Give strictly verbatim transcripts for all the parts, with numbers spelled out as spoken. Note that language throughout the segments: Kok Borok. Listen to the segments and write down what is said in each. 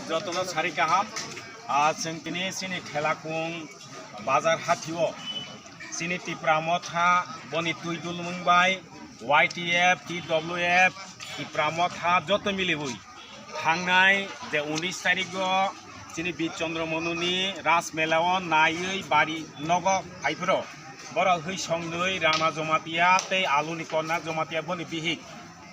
Jotono sari kaham, ah, chwng tini chini Thelakung bazar hathio chini Tipra Motha boni twi dulmung bai Y T F, T W F, Tipra Motha joto miliwi thangnai je unis tarikgo chini Bir Chandra Monuni Ras Mela o naiwi bari nogo phaiphro borok hwi songnwi Rana Jomatia tei Aluni Konna Jomatia boni bihik.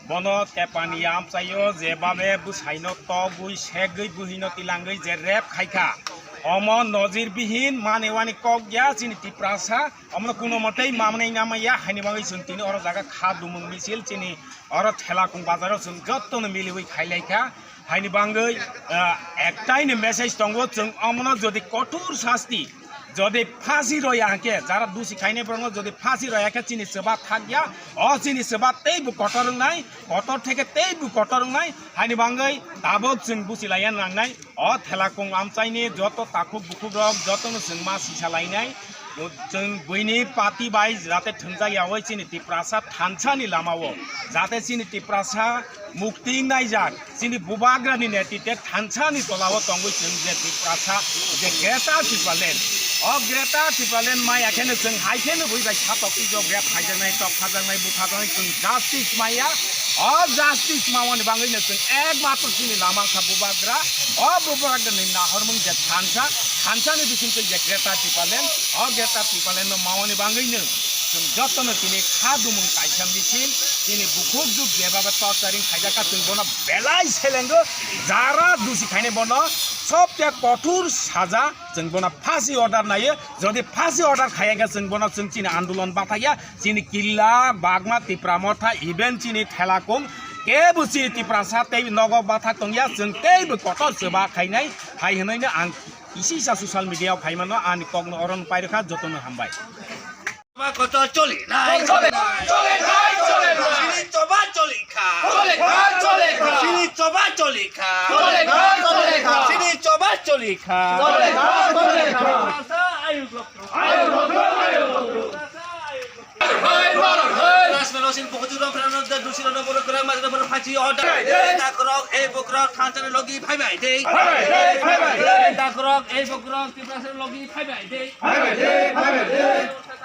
Bono tepani amchaio je babe bwsaino togwi segwi buhino tilangwi je rep khaikha. Omo nojir bihin manewani kok ya chini Tiprasa. Omono kuno motei mamnai namaya haini bagwi chwng tini oro jaga kha dumung misil chini oro Thelakung bazaro chwng jottono miliwi khailaikha. Haini bagwi, ah, ektaini message tongo, chwng omono jodi kothor sasti Jodi phasi roya hwnkhe, jara dusi khainai borokno jodi phasi roya khe chini chwba thakya, o chini chwba teibo kotor wngnai, kotor theke teibo kotor wngnai, haini bagwi tabuk chwng buchi laiya nangnai. O Thelakung amchaini joto takhuk bukhuk rok jotono chwng ma sisa lainai. Chwng buini party bai jate thwngjak yaui chini Tiprasa thansa ni lama o, jate chini Tiprasa mukti naijak. Chini bubagrani netite thansa ni tola o tongwi chwng je Tiprasa, je Greater Tipraland. O Greater Tipraland maya kheno chwng hai kheno bui bai satok ijo grep khaijaknai, tok khajaknai, bukhajaknai chwng justice maya. O justice mawani bagwi no chwng ekmatro chini lama kha bubagra. O bubagrani nahormung je thansa, thansa ni bising twi je Greater Tipraland. O Greater Tipraland no mawani bagwi no chwng jotono tini kha dumung kaisa misil, chini bukhuk juk jeba ba torturing khaijak kha chwng bono belai selengo, jara dusi khainai bono sobse kothor saja chwng bono phasi order naio. Jodi phasi order khaiya khe chwng bono chwng chini andolon bathakya, chini killa, bagma, Tipra Motha, even chini Thelakung, kebo chini Tiprasa tei nogo bathak tongya, chwng teibo kotor chwba khainai hai hwnwi no ang kisi sa social media o phaimano ani kokno oro no pairokha, jotono hambai. Kotor choli nai. Choli nai, choli nai, choli nai. Chini choba choli kha. Choli kha, choli kha. Chini choba choli kha. Choli kha, choli kha. Chini choba choli kha. Choli kha, choli kha. Tiprasa ayuk lokro. Ayuk lokro, ayuk lokro. Tiprasa ayuk lokro. Hey, Bharat, hey. Tiprasa lokro. Hai, Bharat, hey. Tiprasa lokro. Tiprasa lokro. Tiprasa lokro. Hai, lokro. Hai, lokro. Hai, lokro. Hai, lokro. Hai, lokro. Hai, lokro. Hai, lokro. Hai, lokro.